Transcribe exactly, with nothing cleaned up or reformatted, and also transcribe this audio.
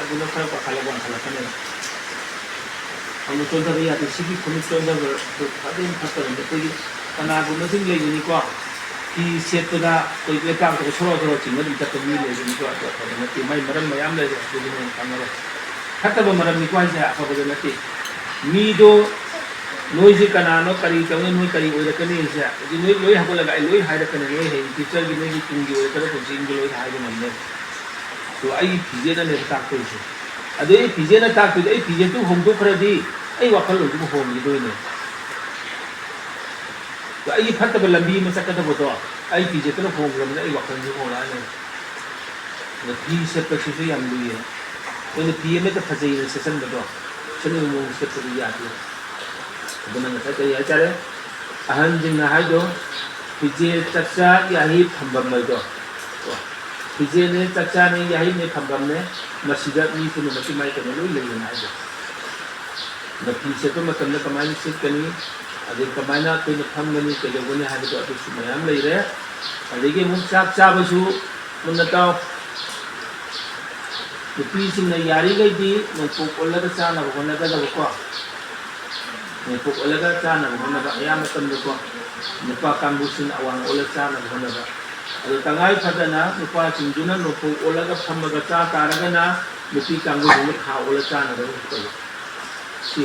ꯑꯗꯨꯅ ꯈꯔ ꯄꯥꯈꯠꯂꯒ ꯋꯥꯡꯈꯠꯂꯛꯀꯅꯦꯕ꯫ ꯑꯃꯨꯛ ꯆꯣꯟꯊꯕ ꯌꯥꯗꯦ꯫ ꯁꯤꯒꯤ ꯈꯨꯅꯤꯡ ꯆꯣꯟꯊꯕꯗꯨ ꯐꯖꯅ ꯐꯠꯇꯕꯅꯤ꯫ ꯑꯩꯈꯣꯏꯒꯤ ꯀꯅꯥꯒꯨꯝꯕꯁꯤꯡ ꯂꯩꯕꯅꯤꯀꯣ, ꯐꯤ ꯁꯦꯠꯄꯗ ꯑꯩꯈꯣꯏ ꯂꯩꯀꯥꯛꯇꯒ ꯁꯣꯔꯣ ꯁꯣꯔꯣ ꯆꯤꯡꯅ ꯑꯗꯨꯝ ꯆꯠꯄ ꯃꯤ ꯂꯩꯕꯅꯤꯀꯣ꯫ ꯑꯗꯨ ꯑꯐꯕ ꯅꯠꯇꯦ꯫ ꯃꯥꯏ ꯃꯔꯝ ꯃꯌꯥꯝ ꯂꯩꯔꯦ꯫ ꯑꯗꯨꯗꯤ ꯅꯣꯏꯅ ꯈꯪꯉꯔꯣꯏ꯫ ꯐꯠꯇꯕ ꯃꯔꯝꯅꯤꯀꯣ ꯍꯥꯏꯁꯦ, ꯑꯐꯕꯗ ꯅꯠꯇꯦ꯫ ꯃꯤꯗꯣ ꯅꯣꯏꯁꯦ ꯀꯅꯥꯅꯣ, ꯀꯔꯤ ꯇꯧꯅꯤ, ꯅꯣꯏ ꯀꯔꯤ ꯑꯣꯏꯔꯛꯀꯅꯤ ꯍꯥꯏꯁꯦ ꯍꯧꯖꯤꯛ ꯅꯣꯏ ꯂꯣꯏ ꯍꯧꯒꯠꯂꯒ ꯑꯩ ꯂꯣꯏ ꯍꯥꯏꯔꯛꯀꯅꯤ꯫ ꯅꯣꯏ ꯍꯌꯦꯡ ꯐ꯭ꯌꯨꯆꯔꯒꯤ, ꯅꯣꯏꯒꯤ ꯇꯨꯡꯒꯤ ꯑꯣꯏꯔꯛꯀꯗꯕ ꯄꯨꯟꯁꯤꯁꯤꯡꯗꯣ ꯂꯣꯏ ꯍꯥꯏꯕ ꯉꯝꯅꯦꯕ꯫ ꯑꯗꯣ ꯑꯩꯒꯤ ꯐꯤꯖꯦꯠꯅꯅꯦꯕ ꯇꯥꯛꯇꯣꯏꯁꯦ꯫ ꯑꯗꯨ ꯑꯩ ꯐꯤꯖꯦꯠꯅ ꯇꯥꯛꯇꯣꯏꯗꯤ ꯑꯩ ꯐꯤꯖꯦꯠꯇꯨ ꯍꯣꯡꯗꯣꯛꯈ꯭ꯔꯗꯤ ꯑꯩ ꯋꯥꯈꯜꯂꯣꯟꯁꯤꯕꯨ ꯍꯣꯡꯈꯤꯗꯣꯏꯅꯦ꯫ ꯑꯗꯣ ꯑꯩꯒꯤ ꯐꯠꯇꯕ ꯂꯝꯕꯤ ꯑꯃ ꯆꯠꯀꯗꯕꯗꯣ ꯑꯩ ꯐꯤꯖꯦꯠꯇꯨꯅ ꯍꯣꯡꯈ꯭ꯔꯕꯅꯤꯅ ꯑꯩ ꯋꯥꯈꯜꯁꯨ ꯍꯣꯡꯉꯛꯑꯅꯦꯕ꯫ ꯑꯗꯣ ꯐꯤ ꯁꯦꯠꯄꯁꯤꯁꯨ ꯌꯥꯝ ꯂꯨꯏꯌꯦ꯫ ꯑꯩꯈꯣꯏꯅ ꯐꯤ ꯑꯃꯠꯇ ꯐꯖꯩꯅ ꯁꯦꯠꯆꯟꯕꯗꯣ, ꯁꯦꯠꯅꯤꯡꯕ ꯃꯑꯣꯡ ꯁꯦꯠꯄꯗꯤ ꯌꯥꯗꯦ꯫ ꯑꯗꯨꯅ ꯉꯁꯥꯏ ꯀꯔꯤ ꯍꯥꯏꯇꯥꯔꯦ, ꯑꯍꯟꯁꯤꯡꯅ ꯍꯥꯏꯗꯣ, ꯐꯤꯖꯦꯠ ꯆꯥꯛꯆꯥ ꯌꯥꯍꯤꯞ ꯊꯝꯐꯝ ꯍꯥꯏꯗꯣ, ꯀꯣ, ꯐꯤꯖꯦꯠꯅꯦ, ꯆꯥꯛꯆꯥꯅꯦ, ꯌꯥꯍꯤꯞꯅꯦ, ꯊꯝꯐꯝꯅꯦ, ꯃꯁꯤꯗ ꯃꯤ ꯄꯨꯝꯅꯃꯛꯀꯤ ꯃꯥꯏ ꯀꯩꯅꯣ ꯂꯣꯏ ꯂꯩꯌꯦꯅ ꯍꯥꯏꯗꯣ꯫ ꯑꯗ ꯐꯤ ꯁꯦꯠꯄ ꯃꯇꯝꯗ ꯀꯃꯥꯏꯅ ꯁꯦꯠꯀꯅꯤ, ꯑꯗꯩ ꯀꯃꯥꯏꯅ ꯑꯩꯈꯣꯏꯅ ꯐꯝꯒꯅꯤ, ꯀꯩꯗꯧꯒꯅꯤ ꯍꯥꯏꯕꯗꯣ ꯑꯗꯨꯁꯨ ꯃꯌꯥꯝ ꯂꯩꯔꯦ꯫ ꯑꯗꯒꯤ ꯑꯃꯨꯛ ꯆꯥꯛ ꯆꯥꯕꯁꯨ ꯃꯨꯟꯅ ꯇꯥꯎ꯫ ꯅꯨꯄꯤꯁꯤꯡꯅ ꯌꯥꯔꯤꯈꯩꯗꯤ ꯅꯣꯡꯄꯣꯛ ꯑꯣꯜꯂꯒ ꯆꯥꯅꯕ ꯍꯣꯠꯅꯒꯗꯕꯀꯣ꯫ ꯅꯣꯡꯄꯣꯛ ꯑꯣꯜꯂꯒ ꯆꯥꯅꯕ ꯍꯣꯠꯅꯕ ꯑꯌꯥꯝꯕ ꯃꯇꯝꯗꯀꯣ꯫ ꯅꯨꯄꯥ ꯀꯥꯡꯕꯨꯁꯤꯡꯅ ꯑꯋꯥꯡ ꯑꯣꯜꯂ ꯆꯥꯅꯕ ꯍꯣꯠꯅꯕ꯫ ꯑꯗꯣ ꯇꯉꯥꯏ ꯐꯗꯅ ꯅꯨꯄꯥꯁꯤꯡꯗꯨꯅ ꯅꯣꯡꯄꯣꯛ ꯑꯣꯜꯂꯒ ꯐꯝꯃꯒ ꯆꯥ ꯇꯥꯔꯒꯅ ꯅꯨꯄꯤ ꯀꯥꯡꯕꯨꯁꯤꯡꯅ ꯈꯥ ꯑꯣꯜꯂ ꯆꯥꯅꯕ ꯇꯧꯕ꯫ ꯁꯤ